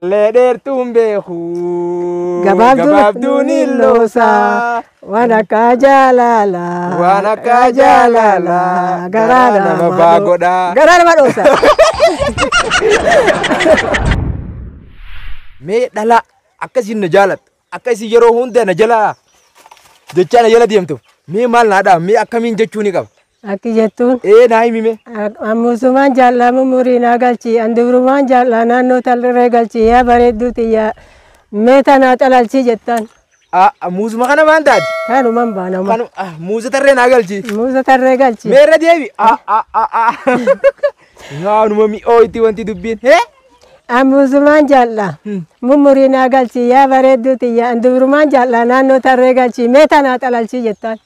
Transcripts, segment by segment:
Wallee dheertuun beeku. Gabaabduun illoosaa. Waan akka jaalalaa. Waan akka jaalalaa. Garaa nama baa godhaa. Garaa nama dhoosa. Mee dhalaa akkasiin na jaalattu, akkasii yeroo hunda na jala jechaa na jala deemtu, mee maal naa dhaam, mee akkamiin jechuu ni qaba? Akki jettuun. Ee, naa himi mee. Ammusumaan jaallaa mummurii naa galchi, andurumaan jaallaa naannoo talirree galchi, yaa bareedduu tiyyaa mee tanaa xalalchii jettaan. Muuzuma kana maan taati? Kanuman baanama. Muuza tarree naa galchi. Muuza tarree galchi. Mee irra deebi. Naanuma mi'ooyti wanti dubbiin. Hee? Ammusumaan jaallaa mummurii naa galchi, yaa bareedduu tiyyaa andurumaan jaallaa naannoo tarree galchi, mee tanaa xalalchii jettaan.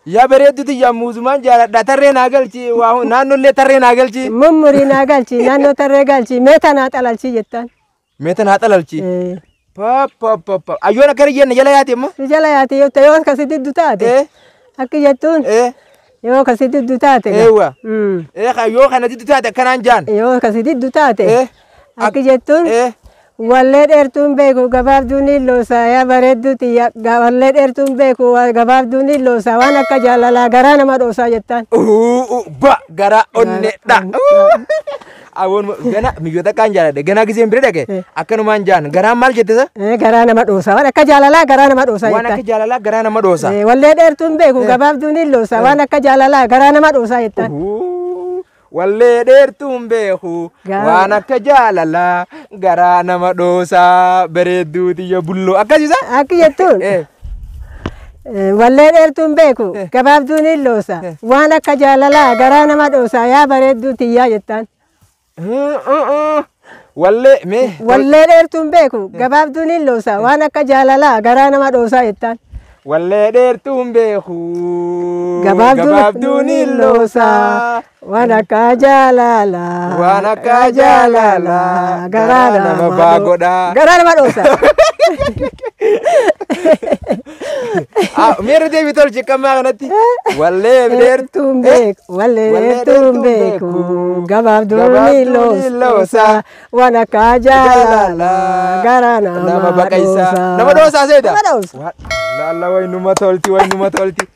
Yaa bareeddu tiyyaa, muuzumaan jaaladha, tarree naa galchi, naannollee tarree naa galchi. Mummurii naa galchi, naannoo tarree galchi, mee tanaa xalalchii jettaan. Mee tanaa xalalchii. Pa pa pa pa. Ayyoon akka riyyeen na jala yaate immoo. Si jala yaate yoo ta'e, yoo akkasitti diddu taate. Akki jettuun. Yoo akkasitti diddu taate. Eewwa. Yoo kana diddu taate akkanaan jaan. Yoo akkasitti diddu taate. Akki jettuun. Wallee dheertuun beeku gabaabduun illoosaa, yaa bareedduu tiyya wallee dheertuun beeku gabaabduun illoosaa, waan akka jaalalaa garaa nama dhoosaa jettaan. Ba gara onne dha. Awoon gana miyyoota akkaan jaaladhe, ganaa giseen bira dhaqe akkanumaan jaan, garaan maal jette sa? Garaa nama dhoosaa, waan akka jaalalaa garaa nama dhoosaa Waan akka jaalalaa garaa nama dhoosaa. Wallee dheertuun beeku gabaabduun illoosaa, waan akka jaalalaa garaa nama dhoosaa jettaan. Wallee dheertuun beeku waan akka jaalalaa garaa nama dhoosaa, bareedduu tiyya bulloo akkasisa. Akki jettuun. Wallee dheertuun beeku gabaabduun illoosa, waan akka jaalalaa garaa nama dhoosaa, yaa bareedduu tiyyaa jettaan. Wallee mee. Wallee dheertuun beeku gabaabduun illoosa, waan akka jaalalaa garaa nama dhoosaa jettaan. Wallee dheertuun beeku gabaabduun illoosaa, waan akka jaalalaa. Waan akka jaalalaa garaa nama baa godhaa. Garaa nama dhoosa. Miirri deebii tolchi akkamaa kanatti. Wallee dheertuun beeku. Wallee dheertuun beeku gabaabduun illoosaa, waan akka jaalalaa garaa nama dhoosa. Nama dhoosaa seeta. Nama dhoosa. Laalla waynuma tolti, waynuma tolti.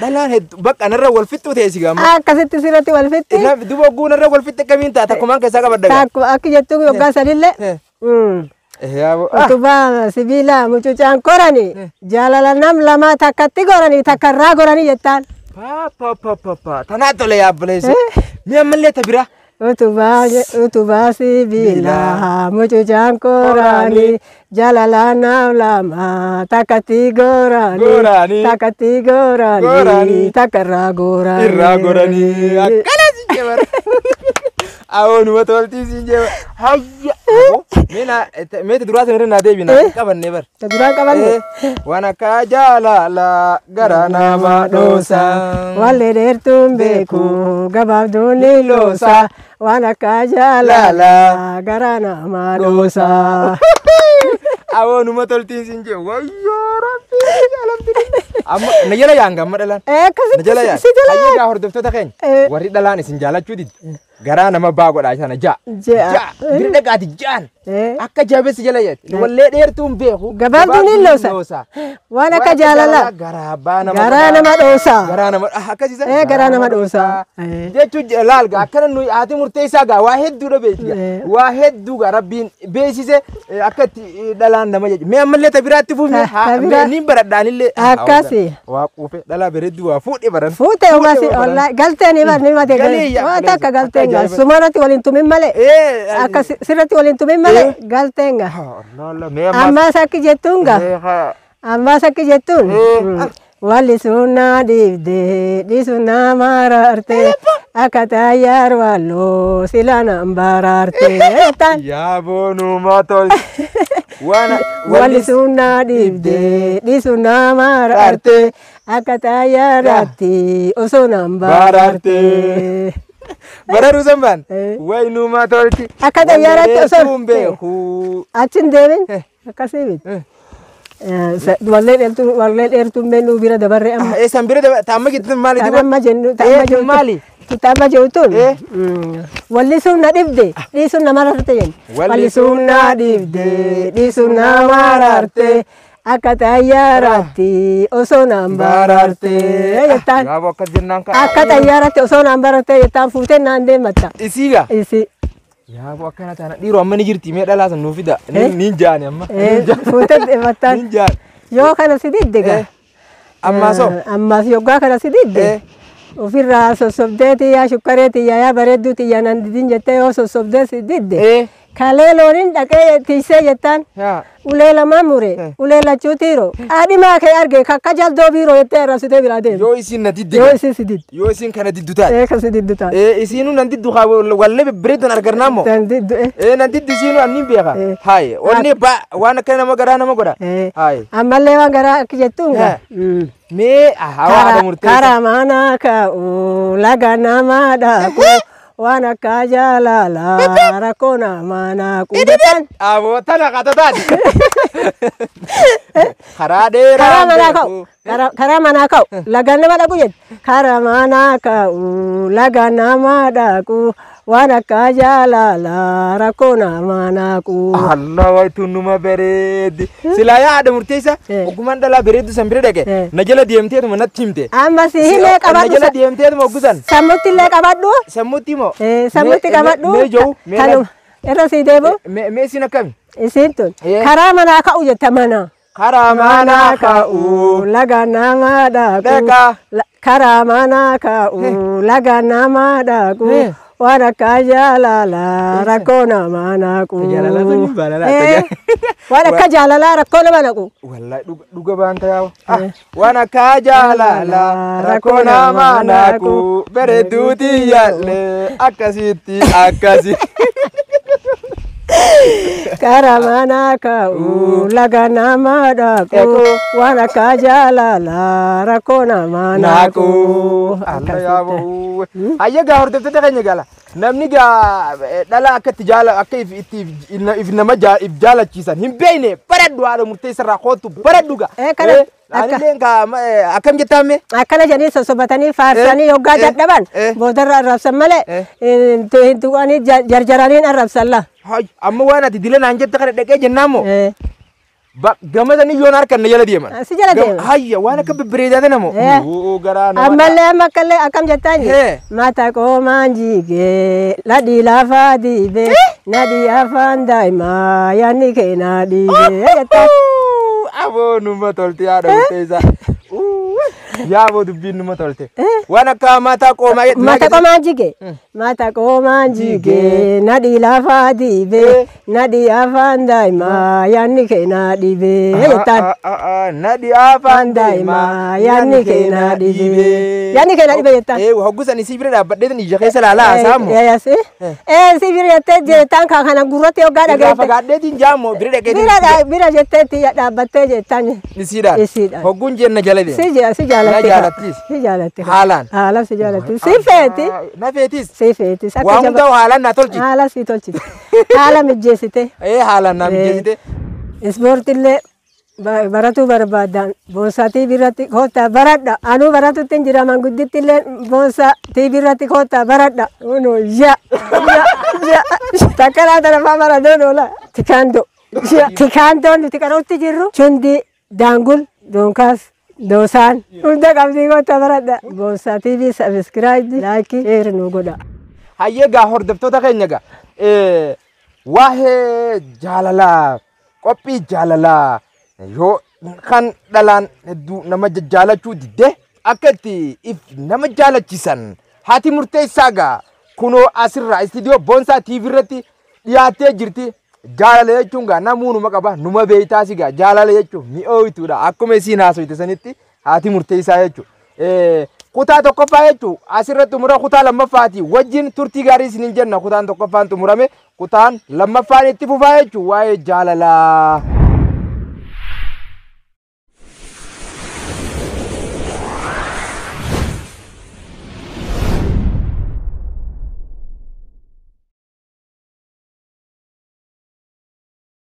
Dhalaan hedduu bakka narra wal fixxuu ta'e si gaama. Akkasitti sirratti wal fixxi. Duba oguu narra wal fixxe akkamiin ta'a, takkumaan keessaa qabadda. Takkuma akki jettuun yoggaa sadillee. Utubaa sibiilaa mucucaan korani, jaalala nam lama takkatti goranii takkarraa goranii jettaan. Pa pa pa pa pa. Tanaa tole yaabboleessu. Mi'a ammallee ta biraa. Utubaa sibiilaa mucucaan korani, jaalala nam lama takkatti goranii takkatti goranii takkarraa goranii. Irraa goranii akkana si jebara. Awoonuma toltii si jebara. Hayya. Mee ta duraa sanarra naa deebi, naa qabanne bar. Ta duraan qabanne. Waan akka jaalalaa garaa nama dhoosaa. Wallee dheertuun beeku gabaabduun illoosaa, waan akka jaalalaa garaa nama dhoosaa. Awoonuma toltiin siin jee, wayyoo rabbi, alhamdulillah. Amma na jala yaan gamma dhalaan. Akkasitti Na jala yaan. si jala Hayyee gaa, hordoftoota keenya. Warri dhalaan isin jaalachuu didde, garaa nama baa godhaa sana ja'a. Ja'a. Ja'a. Bira dhaqaati ja'an. Akka jabeessi jala yaatti. Wallee dheertuun beeku. Gabaabduun illoosa. Waan akka jaalalaa. Garaa baa nama Garaa nama dhoosaa. Garaa nama akkasiisa. Garaa nama dhoosaa. Jechuun laal gaa, akkana nuyi haati murteessaa gaa waa hedduudha beekti. Waa hedduu gaa rabbiin beeksise akka itti dhalaan nama jechuudha. Mee ammallee ta biraatti fuufne ni baradhaanillee. Akkasi. Waa quufe, dhalaa bareedduu waa fuudhe baran. Fuute uumasi wallahi galtee ni bar ni mate waa takka galtee gaa sumarratti waliin tumin malee. Akka sirratti waliin tumin malee galteen gaa. Ammas akki jettuun gaa. Ammas akki jettuun. Walli sunnaa dhiibdee dhiisu nama raarte, akka taayyaar walloo sila nan baraarte. Yaa boonuma tolti. Walli sunnaa dhiibdee dhiisu nama raarte, akka taayyaaraatti osoo nan baraarte. Bararuu sanbaan. Waynuma tolti. Akka xayyaaratti osoo beeku. Achi hin deemin akkasii miti. Wallee dheertuun beeknu bira dabarre amma. Eessaan bira dabarre, taamma jettu maali? Tan amma jennu, taamma jennu. Maali? Kitaaba jechuun wallisuun na dhibde dhiisuun nama rarte jenna. Wallisuun na dhibde dhiisuun nama rarte akka xayyaaraatti osoo naan bararte jettaan. Yaaboo akkas jennaan kaa. Akka xayyaaraatti osoo naan bararte jettaan fuutee naan deematta. Isiigaa. Isi. Yaaboo akkana taana dhiiroo amma ni jirti mee dhalaa san nuu fida. Niin jaani amma. Fuutee deemattaan. Niin jaani. Yoo kana si didde gaa. Ammaa soo. Ammaas yoggaa kana si didde. Ofirraa sossobdee tiyyaa shukkaree tiyyaa yaa bareedduu tiyyaa nan didin jettee yoo sossobdee si didde. Kalee looniin dhaqee tiisee jettaan ulee lama mure ulee lachuu tiiroo qaadhimaa kee arge kakka jaldoo biiroo jettee arrabsitee biraa deemte. Yoo isin na didde. Yoo isin si didde. Yoo isin kana diddu taate. Ee kan si diddu taate. Isiinuu nan diddu haa wallee bibbireetuun argarnaa moo. Tan diddu. Nan diddu isiinuu anniin beeka. Hayi wanni ba waan akka nama garaa nama godha. Hayi. Ammallee waan garaa akka jettuun gaa. Mee hawaasa murteessa. Karaa mana ka'u laga nama dhaqu. Waan akka jaalalaa rakkoo nama naqu. Aboo tana qatataati. Karaa dheeraa. Karaa manaa ka'u. Karaa manaa ka'u. Laga nama dhaqu jedhu. Karaa manaa ka'u laga nama dhaqu. Waan akka jaalalaa rakkoo nama naqu. Allah wayitu numa bareeddi. Silaa yaada murteessa ogummaan dhalaa bareeddu san bira dhaqe na jala deemteetuma natti himte. Amma si himee qabadhu. Na jala deemteetuma oggusan. Sammuutti illee qabadhu. Sammuutti moo? Sammuutti qabadhu. Mee jiru. Kanuma irra sii deebi'u. Mee isin akkami? Isiin tun karaa manaa ka'u jetta mana. Karaa manaa ka'u. Laga nama dhaqu. Karaa manaa ka'u laga nama dhaqu. Waan akka jaalalaa rakkoo nama naqu. Waan akka jaalalaa rakkoo nama naqu. Wallahi dhuga baanta yaa'u. Waan akka jaalalaa rakkoo nama naqu. Bareedduuti yaallee akkasitti akkasi. Karaa manaa ka'u laga nama dhaqu. Waan akka jaalalaa rakkoo nama naqu. Hayya gaa hordoftoota keenya gala. Namni gaa dhala akka itti jaala akka itti if nama if jaalachiisan hin beekne baradhu haadha murteessarraa kootu baradhu gaa. Anilleen gaa akkam jettaan mee? Akkana jedhanii sossobatanii faarsanii yoggaa dadhaban boodarra arrabsan malee hin tuqanii jarjaraniin arrabsan la. Amma waan ati dila naan jette kana dhaqee jennaan moo? Gamasanii yoon harkan na jala deeman. Si jala deeman. Hayya waan akka bibbireedaa tana moo? Garaa nama. Ammallee amma akkallee akkam jettaan mata qoomaan jigee ladhii lafaa diibee nadhii afaan daa'imaa yaadni kee naa dhiibee jettaan. Aboo numa tolte haadha murteessaa. Yaaboo dubbiin numa tolte. Waan akka mataa qoomaa. Mata qoomaan jigee. Mata qoomaan jigee nadhii lafaa diibee nadhii afaan daa'imaa yaadni kee naa dhiibee jettaan. Nadhii afaan daa'imaa yaadni kee naa dhiibee. Yaadni kee naa dhiibee jettaan. Hoggusan isii bira dhaabbadheetan ija keessa laalaa haasa'amu. Ee si bira jettee jettaan kana gurratti hoggaa dhageette. Irraa fagaadheetiin jaammoo bira dhaqeetiin. Bira jetteetti dhaabbattee jettaan. Isiidhaan. Isiidhaan. Hogguun jenna jala deema. Si jaalatte. Na jaalattis. Si jaalatte. Haalaan. Haalaan si jaalatti. Si feeti. Na feetis. Si feetis. Waan hundaa haalaan naa tolchite. Haala si tolchite. Haala mijjeessite. Haalaan naa mijjeessite. Ispoortiillee baratuu barbaadan Boonsaa TV irratti koottaa baradha. Anuu baratutti hin jira mangudditti illee Boonsaa TV irratti koottaa baradha. Unoo ya ya ya takka laata lafaa baradoo oola. Tikaandoo. Tikaandoon nuti qarootti jirru chundi daangul doonkaas doosaan hunda qabdii koottaa baradha. Boonsaa TV subscribe like share nu godha. Hayyee gaa hordoftoota keenya gaa waa'ee jaalalaa qophii jaalalaa yoo kan dhalaan hedduu nama jaalachuu didde akka itti if nama jaalachiisan haati murteessaa gaa kunoo asirraa istiidiyoo Boonsaa TV irratti dhiyaattee jirti. Jaalala jechuun gaa namuu numa qaba numa beeytaas gaa jaalala jechuun mi'ooytuudha akkuma isiin haasofte sanitti haati murteessaa jechuudha. Kutaa tokkoffaa jechuun asirratti xumura kutaa lammaffaati wajjin turtii gaarii isiniin jenna kutaan tokkoffaan xumurame kutaan lammaffaan itti fufaa jechuun waa'ee jaalalaa.